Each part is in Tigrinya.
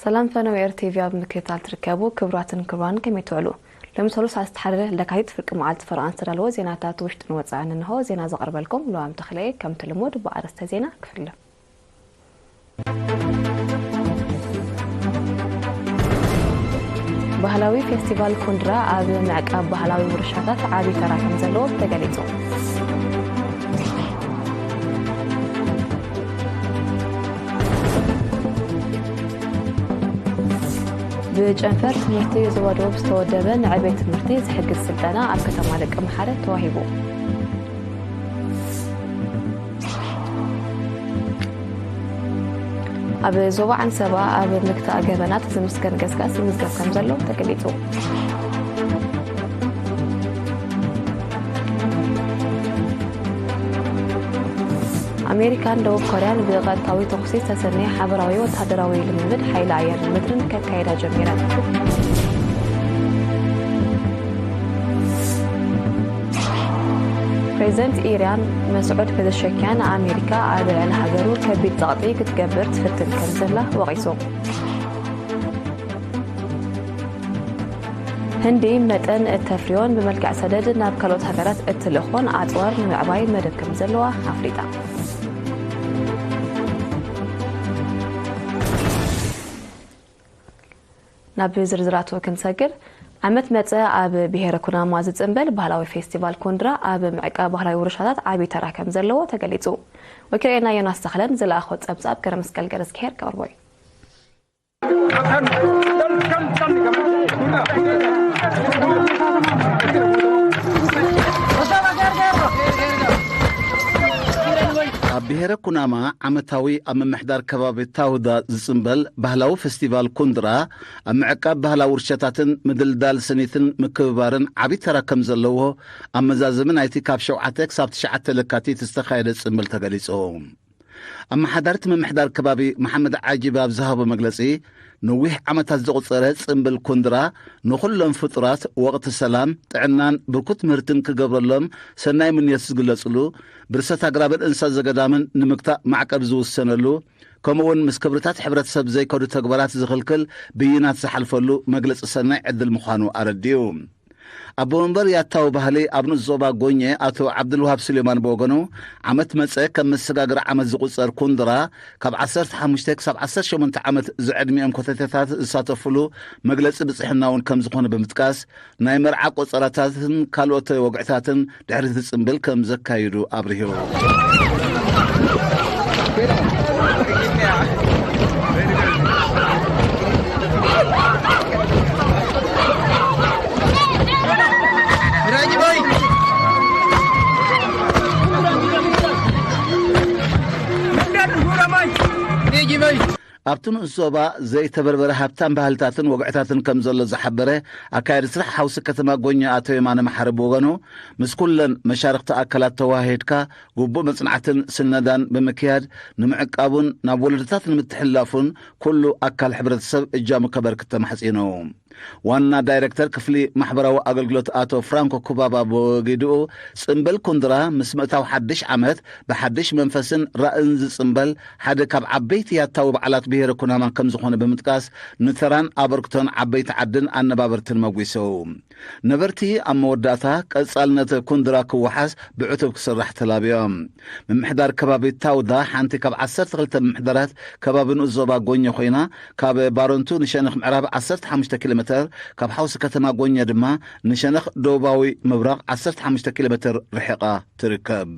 ሰላም ፈነው ኤር ቲቪ ኣብ ምክትታል ትርከቡ ክቡራትን ክቡራን ከመይ ትውዕሉ? ሎሚ ሰሉስ ዝተሓረረ ለካቲት ፍርቂ መዓልቲ ፈረቓን ዝተዳለወ ዜናታት ውሽጥን ወጻእን እንሆ። ዜና ዘቕርበልኩም ሉዋም ተኽለየ ከምቲ ልሙድ ብኣርእስተ ዜና ክፍልም። ባህላዊ ፌስቲቫል ኩንድራ ኣብ ምዕቃብ ባህላዊ ውርሻታት ዓቢ ተራ ከም ዘለዎ ተገሊጹ። ብጨንፈር ትምህርቲ ዞባ ደቡብ ዝተወደበ ንዕቤት ትምህርቲ ዝሕግዝ ስልጠና ኣብ ከተማ ደቀምሓረ ተዋሂቡ። ኣብ ዞባ ዓንሰባ ኣብ ምግታእ ገበናት ዝምስገን ገስጋስ ይምዝገብ ከም ዘሎ ተገሊጹ። ኣሜሪካን ደቡብ ኮርያን ብቐጥታዊ ተኹሲ ዝተሰነየ ሓበራዊ ወተሃደራዊ ልምምድ ሓይሊ ኣየርን ምድርን ከካየዳ ጀሚረን። ፕሬዚደንት ኢራን መስዑድ ፔዘሸኪያን ኣሜሪካ ኣብ ልዕሊ ሃገሩ ከቢድ ጸቕጢ ክትገብር ትፍትን ከም ዘላ ወቒሱ። ህንዲ መጠን እተፍርዮን ብመልክዕ ሰደድ ናብ ካልኦት ሃገራት እትልእኾን ኣጽዋር ንምዕባይ መደብ ከም ዘለዋ ኣፍሊጣ። ናብ ዝርዝራቱ ክንሰግር፣ ዓመት መጸ ኣብ ብሄረ ኩናማ ዝጽንበል ባህላዊ ፌስቲቫል ኩንድራ ኣብ ምዕቃብ ባህላዊ ውርሻታት ዓቢ ተራ ከም ዘለዎ ተገሊጹ። ወኪልና ዮናስ ተኽለን ዝለኣኾ ጸብጻብ ገረመስቀል ገረዝግሄር ቀርቦ እዩ። ኣብ ብሄረ ኩናማ ዓመታዊ ኣብ ምምሕዳር ከባቢ ታውዳ ዝጽንበል ባህላዊ ፈስቲቫል ኩንድራ ኣብ ምዕቃብ ባህላዊ ውርሻታትን ምድልዳል ስኒትን ምክብባርን ዓቢ ተራ ከም ዘለዎ ኣብ መዛዘሚ ናይቲ ካብ ሸውዓተ ክሳብ ትሽዓተ ለካቲት ዝተኻየደ ጽንብል ተገሊጹ። ኣመሓዳርቲ ምምሕዳር ከባቢ መሓመድ ዓጂብ ኣብ ዝሃቦ መግለጺ፣ ነዊሕ ዓመታት ዘቑጸረ ጽንብል ኩንድራ ንኹሎም ፍጡራት ወቕቲ ሰላም፣ ጥዕናን ብርኩት ምህርትን ክገብረሎም ሰናይ ምንዮት ዝግለጽሉ፣ ብርሰት ኣግራብን እንስሳ ዘገዳምን ንምግታእ ማዕቀብ ዝውሰነሉ፣ ከምኡ'ውን ምስ ክብርታት ሕብረተሰብ ዘይከዱ ተግባራት ዝኽልክል ብይናት ዝሓልፈሉ መግለጺ ሰናይ ዕድል ምዃኑ ኣረዲኡ። ኣቦ መንበር ያታዊ ባህሊ ኣብ ንኡስ ዞባ ጎኘ ኣቶ ዓብዱልዋሃብ ሱሌማን ብወገኑ፣ ዓመት መጸ ከም መሰጋገሪ ዓመት ዝቑጸር ኩንድራ፣ ካብ ዓሰርተ ሓሙሽተ ክሳብ ዓሰርተ ሸሞንተ ዓመት ዝዕድሚኦም ኮተቴታት ዝሳተፉሉ መግለጺ ብጽሕና እውን ከም ዝኾነ ብምጥቃስ፣ ናይ መርዓ ቆጸራታትን ካልኦት ወግዕታትን ድሕሪ እቲ ጽምብል ከም ዘካይዱ ኣብሪሁ። ኣብቲ ንኡስ ዞባ ዘይተበርበረ ሃብታም ባህልታትን ወግዕታትን ከም ዘሎ ዝሓበረ ኣካያዲ ስራሕ ሓውሲ ከተማ ጎኛ ኣቶ የማነ መሓሪ ብወገኑ፣ ምስ ኩለን መሻርኽቲ ኣካላት ተወሃሂድካ ግቡእ መጽናዕትን ስነዳን ብምክያድ ንምዕቃቡን ናብ ወለዶታት ንምትሕልላፉን ኩሉ ኣካል ሕብረተሰብ እጃሙ ከበርክት ተማሕጺኑ። ዋና ዳይረክተር ክፍሊ ማሕበራዊ ኣገልግሎት ኣቶ ፍራንኮ ኩባባ ብወጊድኡ፣ ጽምብል ኩንድራ ምስ ምእታው ሓድሽ ዓመት ብሓድሽ መንፈስን ራእን ዝጽምበል ሓደ ካብ ዓበይቲ ያታዊ በዓላት ብሄረ ኩናማ ከም ዝኾነ ብምጥቃስ፣ ንተራን ኣበርክቶን ዓበይቲ ዓድን ኣነባበርትን መጒሱ። ነበርቲ ኣብ መወዳእታ ቀጻልነት ኩንድራ ክወሓስ ብዕቱብ ክስራሕ ተላብዮም። ምምሕዳር ከባቢ ታውዳ ሓንቲ ካብ ዓሰርተ ክልተ ምምሕዳራት ከባቢ ንኡስ ዞባ ጎኘ ኮይና፣ ካብ ባረንቱ ንሸነኽ ምዕራብ ዓሰርተ ሓሙሽተ ኪሎ ሜተር፣ ካብ ሓውሲ ከተማ ጎኘ ድማ ንሸነኽ ደቡባዊ ምብራቕ ዓሰርተ ሓሙሽተ ኪሎ ሜተር ርሒቓ ትርከብ።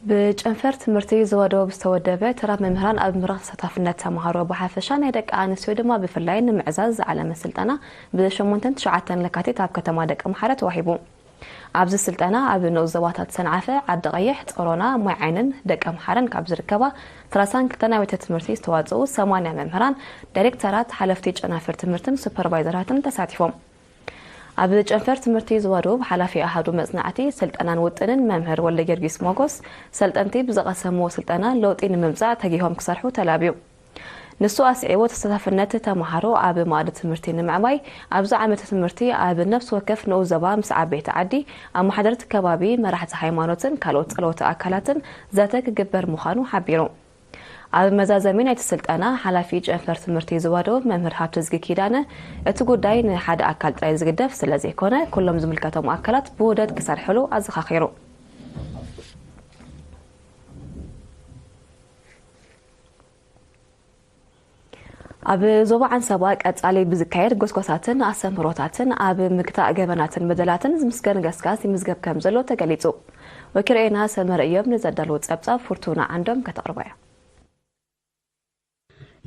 ብጨንፈር ትምህርቲ ዞባ ደቡብ ዝተወደበ ተራ መምህራን ኣብ ምምራኽ ተሳታፍነት ተምሃሮ ብሓፈሻ ናይ ደቂ ኣንስትዮ ድማ ብፍላይ ንምዕዛዝ ዝዓለመ ስልጠና ብሸሞንተን ትሽዓተን ለካቲት ኣብ ከተማ ደቀምሓረ ተዋሂቡ። ኣብዚ ስልጠና ኣብ ንኡስ ዞባታት ሰንዓፈ፣ ዓዲ ቀይሕ፣ ጾሮና፣ ማይ ዓይንን ደቀምሓረን ካብ ዝርከባ ሰላሳን ክልተን ኣብያተ ትምህርቲ ዝተዋጽኡ ሰማንያ መምህራን፣ ዳይሬክተራት፣ ሓለፍቲ ጨናፍር ትምህርትን ሱፐርቫይዘራትን ተሳቲፎም። ኣብ ጨንፈር ትምህርቲ ዝዋደቡ ሓላፊ ኣሃዱ መጽናዕቲ፣ ስልጠናን ውጥንን መምህር ወልደ ጊዮርጊስ ሞጎስ፣ ሰልጠንቲ ብዝቐሰምዎ ስልጠና ለውጢ ንምምጻእ ተጊሆም ክሰርሑ ተላብዩ። ንሱ ኣስዒቡ፣ ተሳታፍነት ተመሃሮ ኣብ ማእዲ ትምህርቲ ንምዕባይ ኣብዚ ዓመተ ትምህርቲ ኣብ ነፍሲ ወከፍ ንኡስ ዞባ ምስ ዓበይቲ ዓዲ፣ ኣመሓደርቲ ከባቢ፣ መራሕቲ ሃይማኖትን ካልኦት ጸለውቲ ኣካላትን ዘተ ክግበር ምዃኑ ሓቢሩ። ኣብ መዛዘሚ ናይቲ ስልጠና፣ ሓላፊ ጨንፈር ትምህርቲ ዝዋደቡ መምህር ሃብተዝጊ ኪዳነ፣ እቲ ጉዳይ ንሓደ ኣካል ጥራይ ዝግደፍ ስለ ዘይኮነ፣ ኩሎም ዝምልከቶም ኣካላት ብውህደት ክሰርሕሉ ኣዘኻኺሩ። ኣብ ዞባ ዓንሰባ ቀጻሊ ብዝካየድ ጎስጓሳትን ኣስተምህሮታትን ኣብ ምግታእ ገበናትን በደላትን ዝምስገን ገስጋስ ይምዝገብ ከም ዘሎ ተገሊጹ። ወኪል ሬና ሰመረ እዮም ንዘዳለዎ ጸብጻብ ፍርቱና ዓንዶም ከተቕርቦ እያ።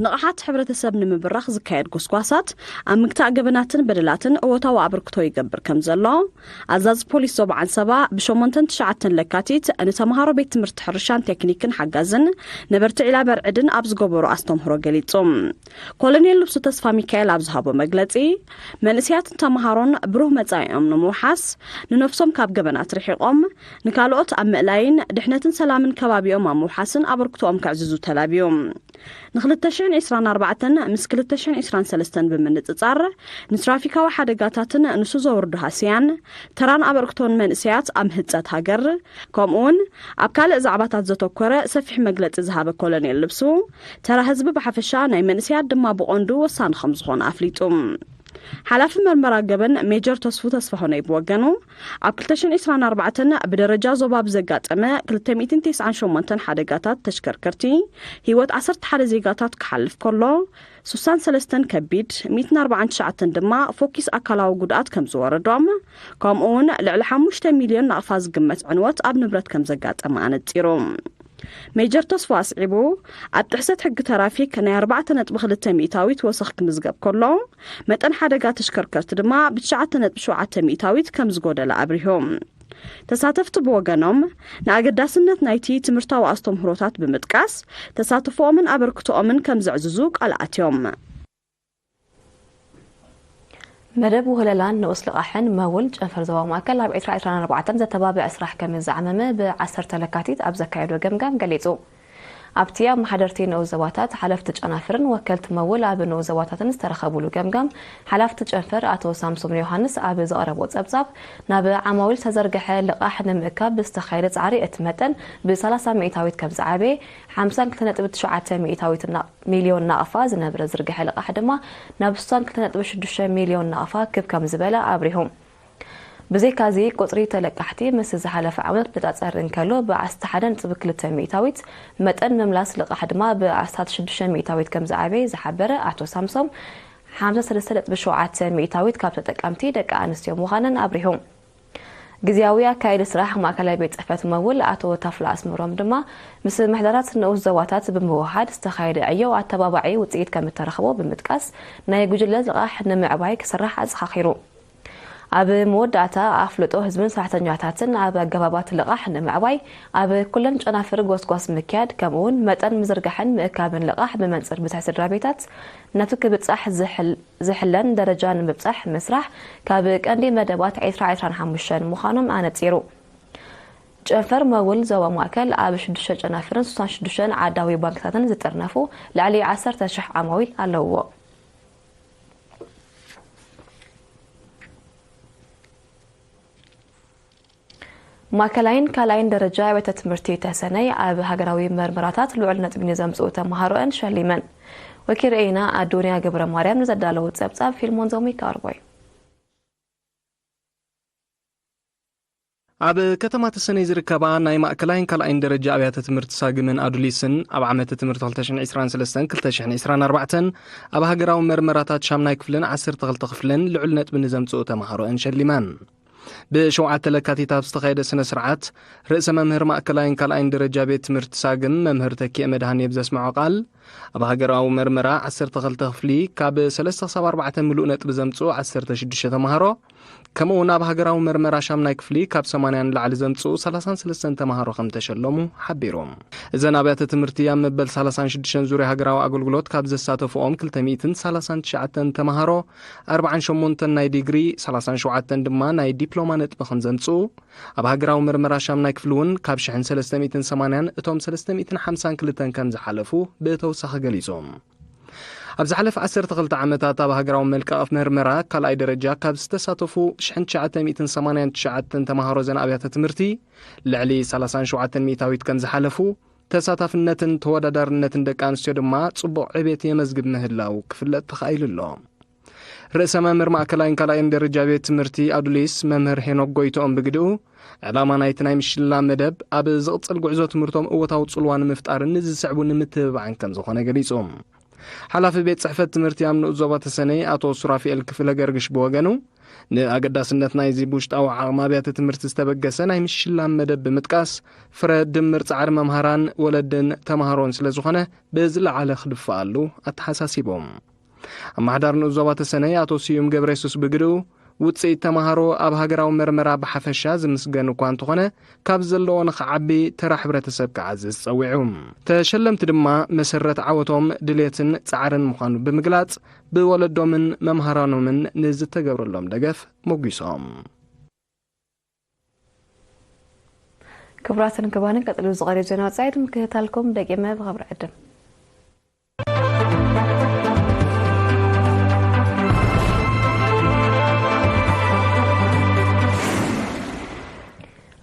ንቕሓት ሕብረተሰብ ንምብራኽ ዝካየድ ጎስጓሳት ኣብ ምግታእ ገበናትን በደላትን እወታዊ ኣበርክቶ ይገብር ከም ዘሎ ኣዛዚ ፖሊስ ዞባ ዓንሰባ ብሸሞንተን ትሽዓተን ለካቲት ንተምሃሮ ቤት ትምህርቲ ሕርሻን ቴክኒክን ሓጋዝን ነበርቲ ዒላ በርዕድን ኣብ ዝገበሮ ኣስተምህሮ ገሊጹ። ኮሎኔል ልብሱ ተስፋ ሚካኤል ኣብ ዝሃቦ መግለጺ፣ መንእሰያትን ተምሃሮን ብሩህ መጻኢኦም ንምውሓስ፣ ንነፍሶም ካብ ገበናት ርሒቖም፣ ንካልኦት ኣብ ምእላይን ድሕነትን ሰላምን ከባቢኦም ኣብ ምውሓስን ኣበርክቶኦም ከዕዝዙ ተላብዩ። ን ክልተ ሽሕን ዕስራን ኣርባዕተን ምስ ክልተ ሽሕን ዕስራን ሰለስተን ብምንጽጻር፣ ንትራፊካዊ ሓደጋታትን ንሱ ዘውርዶ ሃስያን፣ ተራን ኣበርክቶን መንእሰያት ኣብ ምህጸት ሃገር፣ ከምኡውን ኣብ ካልእ ዛዕባታት ዘተኮረ ሰፊሕ መግለጺ ዝሃበ ኮሎኔል ልብሱ፣ ተራ ህዝቢ ብሓፈሻ ናይ መንእሰያት ድማ ብቐንዱ ወሳኒ ከም ዝኾነ ኣፍሊጡ። ሓላፊ መርመራ ገበን ሜጀር ተስፉ ተስፋሁነይ ብወገኑ፣ ኣብ ክልተ ሽሕን ዕስራን ኣርባዕተን ብደረጃ ዞባ ብዘጋጠመ ክልተ ሚእትን ተስዓን ሸሞንተን ሓደጋታት ተሽከርከርቲ፣ ህይወት ዓሰርተ ሓደ ዜጋታት ክሓልፍ ከሎ፣ ስሳን ሰለስተን ከቢድ፣ ሚእትን ኣርባዓን ትሽዓተን ድማ ፎኪስ ኣካላዊ ጉድኣት ከም ዝወረዶም፣ ከምኡውን ልዕሊ ሓሙሽተ ሚልዮን ናቕፋ ዝግመት ዕንወት ኣብ ንብረት ከም ዘጋጠመ ኣነጺሩ። ሜጀር ተስፋ ኣስዒቡ፣ ኣብ ጥሕሰት ሕጊ ተራፊክ ናይ ኣርባዕተ ነጥቢ ክልተ ሚእታዊት ወሰኽ ክምዝገብ ከሎ፣ መጠን ሓደጋ ተሽከርከርቲ ድማ ብትሽዓተ ነጥቢ ሸውዓተ ሚእታዊት ከም ዝጎደለ ኣብሪሁ። ተሳተፍቲ ብወገኖም፣ ንኣገዳስነት ናይቲ ትምህርታዊ ኣስተምህሮታት ብምጥቃስ፣ ተሳትፎኦምን ኣበርክቶኦምን ከም ዘዕዝዙ ቃል ኣትዮም። መደብ ውህለላን ንኡስ ልቓሕን መውል ጨንፈር ዞባ ማእከል ኣብ ዕስራ ዕስራን ኣርባዕተን ዘተባብዐ ስራሕ ከም ዝዓመመ ብዓሰርተ ለካቲት ኣብ ዘካየዶ ገምጋም ገሊጹ። ኣብቲ ኣመሓደርቲ ንኡስ ዞባታት፣ ሓለፍቲ ጨናፍርን ወከልቲ መውል ኣብ ንኡስ ዞባታትን ዝተረኸቡሉ ገምጋም፣ ሓላፍቲ ጨንፈር ኣቶ ሳምሶም ዮሃንስ ኣብ ዘቕረቦ ጸብጻብ፣ ናብ ዓማዊል ዝተዘርግሐ ልቓሕ ንምእካብ ብዝተኻየደ ጻዕሪ እቲ መጠን ብ ሰላሳ ሚእታዊት ከም ዝዓበየ፣ ሓምሳን ክልተ ነጥቢ ትሽዓተ ሚእታዊት እና-፣ ሚልዮን ናቕፋ ዝነብረ ዝርግሐ ልቓሕ ድማ ናብ ስሳን ክልተ ነጥቢ ሽዱሽተ ሚልዮን ናቕፋ ክብ ከም ዝበለ ኣብሪሁ። ብዘይካዚ፣ ቁጽሪ ተለቃሕቲ ምስ ዝሓለፈ ዓመት ብጣጸር እንከሎ፣ ብ ዓሰርተ ሓደ ነጥቢ ክልተ ሚእታዊት፣ መጠን ምምላስ ልቓሕ ድማ ብ ዓሰርተ ሽዱሽተ ሚእታዊት ከም ዝዓበየ ዝሓበረ ኣቶ ሳምሶም፣ ሓምሳ ሰለስተ ነጥቢ ሸውዓተ ሚእታዊት ካብ ተጠቀምቲ ደቂ ኣንስትዮ ምዃነን ኣብሪሁ። ግዝያዊ ኣካያዲ ስራሕ ማእከላይ ቤት ጽሕፈት መውል ኣቶ ታፍላ ኣስመሮም ድማ፣ ምስ ምሕደራት ንኡስ ዞባታት ብምውሃድ ዝተኻየደ ዕዮ ኣተባባዒ ውጽኢት ከም እተረኽቦ ብምጥቃስ፣ ናይ ጉጅለ ልቓሕ ንምዕባይ ክስራሕ ኣዘኻኺሩ። ኣብ መወዳእታ፣ ኣፍልጦ ህዝብን ሰራሕተኛታትን ኣብ ኣገባባት ልቓሕ ንምዕባይ ኣብ ኩለን ጨናፍር ጎስጓስ ምክያድ፣ ከምኡውን መጠን ምዝርጋሕን ምእካብን ልቓሕ ብመንጽር ብዝሒ ስድራ ቤታት ናቱ ክብጻሕ ዝሕል-፣ ዝሕለን ደረጃ ንምብጻሕ ምስራሕ ካብ ቀንዲ መደባት ዕስራ ዕስራን ሓሙሽተን ምዃኖም ኣነጺሩ። ጨንፈር መውል ዞባ ማእከል ኣብ ሽዱሽተ ጨናፍርን ስሳን ሽዱሽተን ዓዳዊ ባንክታትን ዝጥርነፉ ልዕሊ ዓሰርተ ሽሕ ዓማዊል ኣለውዎ። ማእከላይን ካልኣይን ደረጃ ኣብያተ ትምህርቲ ተሰነይ ኣብ ሃገራዊ መርመራታት ልዑል ነጥቢ ንዘምጽኡ ተመሃሮኣን ሸሊመን። ወኪል ርኢና ኣዱንያ ገብረ ማርያም ንዘዳለዎ ጸብጻብ ፊልሞን ዞሙ ይቀርቦ እዩ። ኣብ ከተማ ተሰነይ ዝርከባ ናይ ማእከላይን ካልኣይን ደረጃ ኣብያተ ትምህርቲ ሳግምን ኣዱሊስን፣ ኣብ ዓመተ ትምህርቲ ክልተ ሽሕን ዕስራን ሰለስተን ክልተ ሽሕን ዕስራን ኣርባዕተን ኣብ ሃገራዊ መርመራታት ሻምናይ ክፍልን ዓሰርተ ክልተ ክፍልን ልዑል ነጥቢ ንዘምጽኡ ተመሃሮአን ሸሊመን። ብሸውዓተ ለካቲት ኣብ ዝተኻየደ ስነ ስርዓት፣ ርእሰ መምህር ማእከላይን ካልኣይን ደረጃ ቤት ትምህርቲ ሳግም መምህር ተኪኤ መድሃኔ ብዘስምዖ ቃል፣ ኣብ ሃገራዊ መርመራ ዓሰርተ ክልተ ክፍሊ ካብ ሰለስተ ክሳብ ኣርባዕተ ምሉእ ነጥቢ ዘምጽኡ ዓሰርተ ሽዱሽተ ተምሃሮ፣ ከምኡ እውን ኣብ ሃገራዊ መርመራ ሻምናይ ክፍሊ ካብ ሰማንያ ንላዕሊ ዘምጽኡ ሰላሳን ሰለስተን ተምሃሮ ከም ተሸለሙ ሓቢሩ። እዘን ኣብያተ ትምህርቲ ኣብ መበል ሰላሳን ሽዱሽተን ዙርያ ሃገራዊ ኣገልግሎት ካብ ዘሳተፍኦም ክልተ ሚእትን ሰላሳን ትሽዓተን ተምሃሮ፣ ኣርባዓን ሸሞንተን ናይ ዲግሪ፣ ሰላሳን ሸውዓተን ድማ ናይ ዲፕሎማ ነጥቢ ከም ዘምጽኡ፣ ኣብ ሃገራዊ መርመራ ሻምናይ ክፍሊ እውን ካብ ሽሕን ሰለስተ ሚእትን ሰማንያን እቶም ሰለስተ ሚእትን ሓምሳን ክልተን ከም ዝሓለፉ ብተወሳኺ ገሊጹ። ኣብ ዝሓለፈ ዓሰርተ ክልተ ዓመታት ኣብ ሃገራዊ መልቀቕ መርመራ ካልኣይ ደረጃ ካብ ዝተሳተፉ ሽሕን ትሽዓተ ሚእትን ሰማንያን ትሽዓተን ተምሃሮ ዘን ኣብያተ ትምህርቲ፣ ልዕሊ ሰላሳን ሸውዓተን ሚእታዊት ከም ዝሓለፉ፣ ተሳታፍነትን ተወዳዳርነትን ደቂ ኣንስትዮ ድማ ጽቡቕ ዕቤት የመዝግብ ምህላው ክፍለጥ ተኻኢሉ ኣሎ። ርእሰ መምህር ማእከላይን ካልኣይን ደረጃ ቤት ትምህርቲ ኣዱሊስ መምህር ሄኖክ ጎይትኦም ብግድኡ፣ ዕላማ ናይቲ ናይ ምሽላ መደብ ኣብ ዝቕጽል ጉዕዞ ትምህርቶም እወታዊ ጽልዋ ንምፍጣርን ንዝስዕቡ ንምትብባዕን ከም ዝኾነ ገሊጹ። ሓላፊ ቤት ጽሕፈት ትምህርቲ ኣብ ንኡስ ዞባ ተሰነይ ኣቶ ሱራፊኤል ክፍለ ገርግሽ ብወገኑ፣ ንኣገዳስነት ናይዚ ብውሽጣዊ ዓቕሚ ኣብያተ ትምህርቲ ዝተበገሰ ናይ ምሽላም መደብ ብምጥቃስ፣ ፍረ ድምር ጻዕሪ መምሃራን ወለድን ተምሃሮን ስለ ዝኾነ ብዝለዓለ ክድፈኣሉ ኣተሓሳሲቦም። ኣመሓዳር ንኡስ ዞባ ተሰነይ ኣቶ ስዩም ገብረ የሱስ ብግድኡ፣ ውጽኢት ተምሃሮ ኣብ ሃገራዊ መርመራ ብሓፈሻ ዝምስገን እኳ እንተኾነ፣ ካብ ዘለዎ ንኽዓቢ፣ ተራ ሕብረተሰብ ክዓዝዝ ጸዊዑ። ተሸለምቲ ድማ መሰረት ዓወቶም ድሌትን ጻዕርን ምዃኑ ብምግላጽ፣ ብወለዶምን መምሃራኖምን ንዝተገብረሎም ደገፍ ሞጒሶም። ክቡራትን ክቡራንን፣ ቀጺሉ ዝቐርብ ዜና ወጻኢ ንምክትታልኩም ደጊመ ብኽብሪ ዕድም።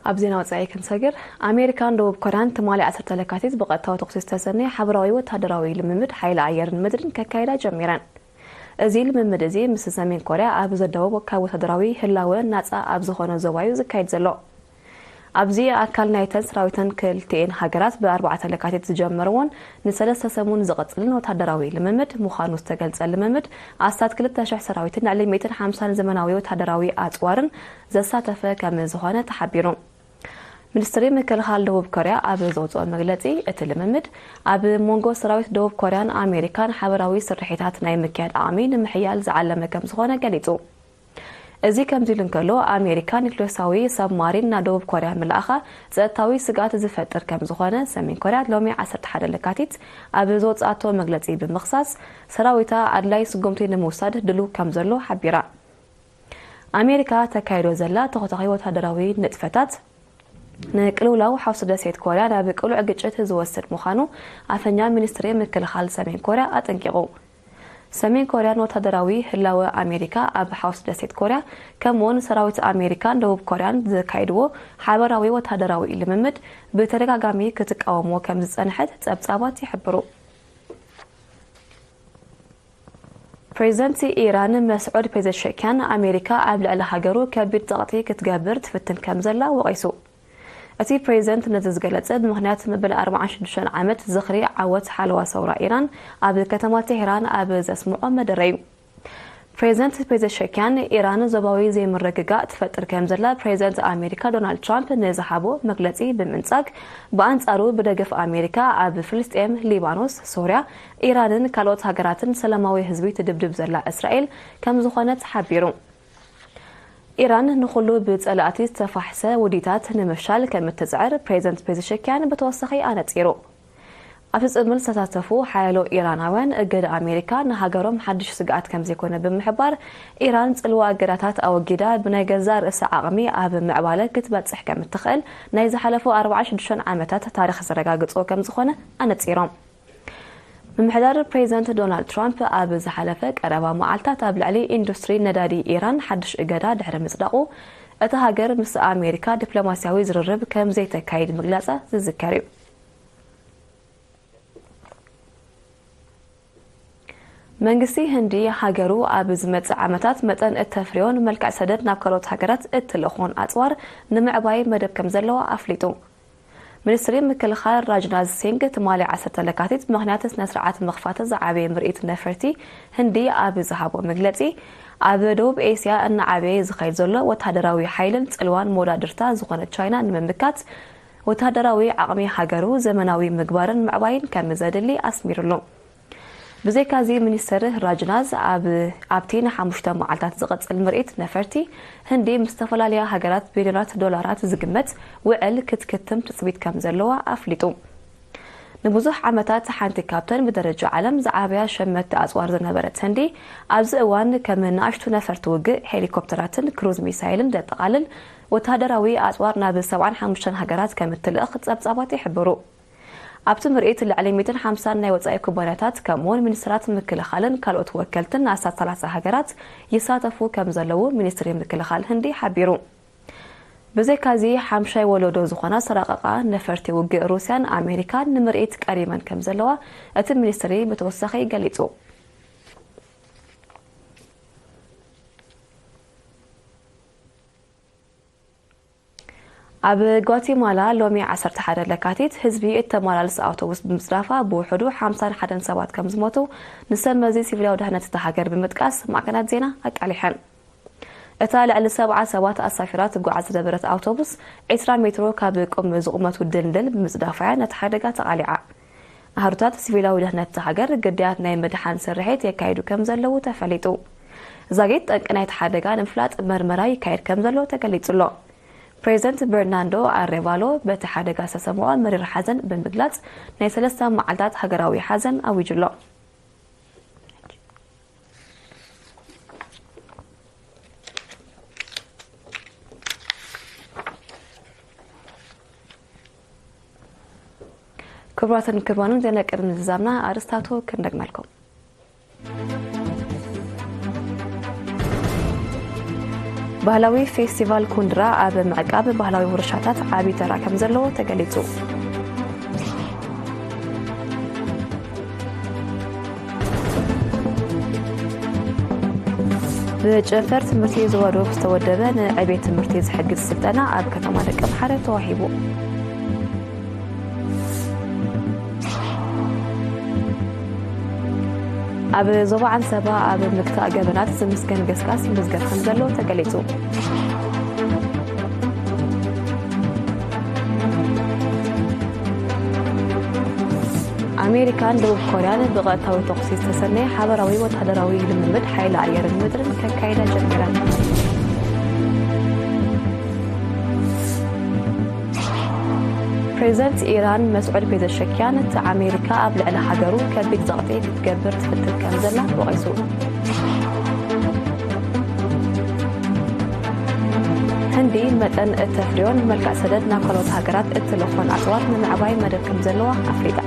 ኣብ ዜና ወጻኢ ክንሰግር፣ ኣሜሪካን ደቡብ ኮርያን ትማሊ ዓሰርተ ለካቲት ብቐጥታዊ ተኹሲ ዝተሰነየ ሓበራዊ ወተሃደራዊ ልምምድ ሓይሊ ኣየርን ምድርን ከካይዳ ጀሚረን። እዚ ልምምድ እዚ ምስ ሰሜን ኮርያ ኣብ ዘዳውብ ካብ ወተሃደራዊ ህላወ ናጻ ኣብ ዝኾነ ዞባ እዩ ዝካየድ ዘሎ። ኣብዚ ኣካል ናይተን ሰራዊተን ክልቲኤን ሃገራት ብኣርባዕተ ለካቲት ዝጀመርዎን ንሰለስተ ሰሙን ዝቕጽልን ወተሃደራዊ ልምምድ ምዃኑ ዝተገልጸ ልምምድ፣ ኣስታት ክልተ ሽሕ ሰራዊትን ልዕሊ ሚእትን ሓምሳን ዘመናዊ ወተሃደራዊ ኣጽዋርን ዘሳተፈ ከም ዝኾነ ተሓቢሩ። ሚኒስትሪ ምክልኻል ደቡብ ኮርያ ኣብ ዘውፅኦ መግለፂ፣ እቲ ልምምድ ኣብ መንጎ ሰራዊት ደቡብ ኮርያን ኣሜሪካን ሓበራዊ ስርሒታት ናይ ምክያድ ዓቕሚ ንምሕያል ዝዓለመ ከም ዝኾነ ገሊፁ። እዚ ከምዚ ኢሉ እንከሎ፣ ኣሜሪካ ኒክሌሳዊ ሳብማሪን ናብ ደቡብ ኮርያ ምልኣኻ ጸጥታዊ ስግኣት ዝፈጥር ከም ዝኾነ ሰሜን ኮርያ ሎሚ ዓሰርተ ሓደ ለካቲት ኣብ ዘውጽኣቶ መግለጺ ብምኽሳስ፣ ሰራዊታ ኣድላይ ስጉምቲ ንምውሳድ ድሉው ከም ዘሎ ሓቢራ። ኣሜሪካ ተካይዶ ዘላ ተኸታታሊ ወታደራዊ ንጥፈታት፣ ንቅልውላው ሓውሲ ደሴት ኮርያ ናብ ቅሉዕ ግጭት ዝወስድ ምዃኑ ኣፈኛ ሚኒስትሪ ምክልኻል ሰሜን ኮርያ ኣጠንቂቑ። ሰሜን ኮርያን ወታደራዊ ህላወ ኣሜሪካ ኣብ ሓውሲ ደሴት ኮርያ፣ ከምኡውን ሰራዊት ኣሜሪካን ደቡብ ኮርያን ዘካይድዎ ሓበራዊ ወታደራዊ ልምምድ ብተደጋጋሚ ክትቃወሞ ከም ዝጸንሐት ጸብጻባት ይሕብሩ። ፕሬዚደንት ኢራን መስዑድ ፔዘሽኪያን፣ ኣሜሪካ ኣብ ልዕሊ ሃገሩ ከቢድ ጸቕጢ ክትገብር ትፍትን ከም ዘላ ወቒሱ። እቲ ፕሬዚደንት ነዚ ዝገለጸ ብምኽንያት መበል ኣርባዓን ሽዱሽተን ዓመት ዝኽሪ ዓወት ሓለዋ ሰውራ ኢራን ኣብ ከተማ ቴህራን ኣብ ዘስምዖ መደረ እዩ። ፕሬዚደንት ፔዘሽኪያን፣ ኢራን ዞባዊ ዘይምርግጋእ ትፈጥር ከም ዘላ ፕሬዚደንት ኣሜሪካ ዶናልድ ትራምፕ ንዝሃቦ መግለጺ ብምንጻግ፣ ብኣንጻሩ ብደገፍ ኣሜሪካ ኣብ ፍልስጤም፣ ሊባኖስ፣ ሶርያ፣ ኢራንን ካልኦት ሃገራትን ሰላማዊ ህዝቢ ትድብድብ ዘላ እስራኤል ከም ዝኾነት ሓቢሩ። ኢራን ንኹሉ ብጸላእቲ ዝተፋሕሰ ውዲታት ንምፍሻል ከም እትጽዕር ፕሬዚደንት ፔዘሽኪያን ብተወሳኺ ኣነጺሩ። ኣብቲ ጽምብል ዝተሳተፉ ሓያሎ ኢራናውያን፣ እገዳ ኣሜሪካ ንሃገሮም ሓድሽ ስግኣት ከም ዘይኮነ ብምሕባር፣ ኢራን ጽልዋ እገዳታት ኣወጊዳ ብናይ ገዛእ ርእሳ ዓቕሚ ኣብ ምዕባለ ክትበጽሕ ከም እትኽእል ናይ ዝሓለፉ ኣርባዓን ሽዱሽተን ዓመታት ታሪኽ ዘረጋግጾ ከም ዝኾነ ኣነጺሮም። ምምሕዳር ፕሬዚደንት ዶናልድ ትራምፕ ኣብ ዝሓለፈ ቀረባ መዓልታት ኣብ ልዕሊ ኢንዱስትሪ ነዳዲ ኢራን ሓድሽ እገዳ ድሕሪ ምጽዳቑ፣ እታ ሃገር ምስ ኣሜሪካ ዲፕሎማስያዊ ዝርርብ ከም ዘይተካይድ ምግላጻ ዝዝከር እዩ። መንግስቲ ህንዲ፣ ሃገሩ ኣብ ዝመጽእ ዓመታት መጠን እተፍርዮን መልክዕ ሰደድ ናብ ካልኦት ሃገራት እትልእኾን ኣጽዋር ንምዕባይ መደብ ከም ዘለዋ ኣፍሊጡ። ሚኒስትሪ ምክልኻል ራጅናዝ ሲንግ ትማሊ ዓሰርተ ለካቲት ምኽንያት ስነ ስርዓት ምኽፋት ዝዓበየ ምርኢት ነፈርቲ ህንዲ ኣብ ዝሃቦ መግለጺ፣ ኣብ ደቡብ ኤስያ እናዓበየ ዝኸይድ ዘሎ ወታደራዊ ሓይልን ጽልዋን መወዳድርታ ዝኾነት ቻይና ንምምካት ወተሃደራዊ ዓቕሚ ሃገሩ ዘመናዊ ምግባርን ምዕባይን ከም ዘድሊ ኣስሚሩሉ። ብዘይካዚ፣ ሚኒስተር ራጅናዝ ኣብ ኣብቲ ንሓሙሽተ መዓልታት ዝቐጽል ምርኢት ነፈርቲ፣ ህንዲ ምስ ዝተፈላለያ ሃገራት ቢልዮናት ዶላራት ዝግመት ውዕል ክትክትም ትጽቢት ከም ዘለዋ ኣፍሊጡ። ንብዙሕ ዓመታት ሓንቲ ካብተን ብደረጃ ዓለም ዝዓበያ ሸመቲ ኣጽዋር ዝነበረት ህንዲ፣ ኣብዚ እዋን ከም ንኣሽቱ ነፈርቲ ውግእ፣ ሄሊኮፕተራትን ክሩዝ ሚሳይልን ዘጠቓልል ወተሃደራዊ ኣጽዋር ናብ ሰብዓን ሓሙሽተን ሃገራት ከም እትልእኽ ጸብጻባት ይሕብሩ። ኣብቲ ምርኢት ልዕሊ ሚእትን ሓምሳን ናይ ወጻኢ ኩባንያታት፣ ከምኡውን ሚኒስትራት ምክልኻልን ካልኦት ወከልትን ኣስታት ሰላሳ ሃገራት ይሳተፉ ከም ዘለዉ ሚኒስትሪ ምክልኻል ህንዲ ሓቢሩ። ብዘይካዚ፣ ሓምሻይ ወለዶ ዝኾና ዝተራቐቓ ነፈርቲ ውግእ ሩስያን ኣሜሪካን ንምርኢት ቀሪበን ከም ዘለዋ እቲ ሚኒስትሪ ብተወሳኺ ገሊጹ። ኣብ ጓቲማላ ሎሚ ዓሰርተ ሓደ ለካቲት ህዝቢ እተመላልስ ኣውቶቡስ ብምጽዳፋ ብውሕዱ ሓምሳን ሓደን ሰባት ከም ዝሞቱ ንሰብ መዚ ሲቪላዊ ድሕነት እታ ሃገር ብምጥቃስ ማዕከናት ዜና ኣቃሊሐን። እታ ልዕሊ ሰብዓ ሰባት ኣሳፊራ ትጓዓዝ ዝነበረት ኣውቶቡስ ዒስራ ሜትሮ ካብ ቁም ዝቑመቱ ድልድል ብምጽዳፋ እያ ነቲ ሓደጋ ተቓሊዓ። ኣሃዱታት ሲቪላዊ ድሕነት እታ ሃገር ግዳያት ናይ ምድሓን ስርሒት የካይዱ ከም ዘለዉ ተፈሊጡ። ዛጊት ጠንቂ ናይቲ ሓደጋ ንምፍላጥ መርመራ ይካየድ ከም ዘሎ ተገሊጹ ኣሎ። ፕሬዚደንት በርናንዶ ኣሬቫሎ በቲ ሓደጋ ዝተሰምዖ መሪር ሓዘን ብምግላጽ ናይ ሰለስተ መዓልታት ሃገራዊ ሓዘን ኣዊጁ ኣሎ። ክቡራትን ክቡራንን ዜና ቅድሚ ምዝዛምና ኣርእስታቱ ክንደግመልኩም። ባህላዊ ፌስቲቫል ኩንድራ ኣብ ምዕቃብ ባህላዊ ውርሻታት ዓቢ ተራ ከም ዘለዎ ተገሊጹ። ብጨንፈር ትምህርቲ ዞባ ደቡብ ዝተወደበ ንዕቤት ትምህርቲ ዝሕግዝ ስልጠና ኣብ ከተማ ደቀምሓረ ተዋሂቡ። ኣብ ዞባ ዓንሰባ ኣብ ምግታእ ገበናት ዝምስገን ገስጋስ ይምዝገብ ከም ዘሎ ተገሊጹ። ኣሜሪካን ደቡብ ኮርያን ብቐጥታዊ ተኹሲ ዝተሰነየ ሓበራዊ ወተሃደራዊ ልምምድ ሓይሊ ኣየርን ምድርን ከካይዳ ጀሚረን። ፕሬዚደንት ኢራን መስዑድ ፔዘሸኪያን፣ እቲ ኣሜሪካ ኣብ ልዕሊ ሃገሩ ከቢድ ጸቕጢ ክትገብር ትፍትን ከም ዘላ ወቒሱ። ህንዲ መጠን እተፍርዮን መልክዕ ሰደድ ናብ ካልኦት ሃገራት እትልእኾን ኣጽዋር ንምዕባይ መደብ ከም ዘለዋ ኣፍሊጣ።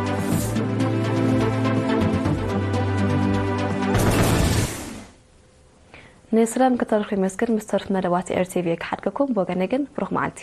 ንስለም ከተርኹ ይመስግን። ምስ ተርፍ መደባት ኤር ቲ ቪ ክሓድገኩም። ብወገነይ ግን ብሩኽ መዓልቲ።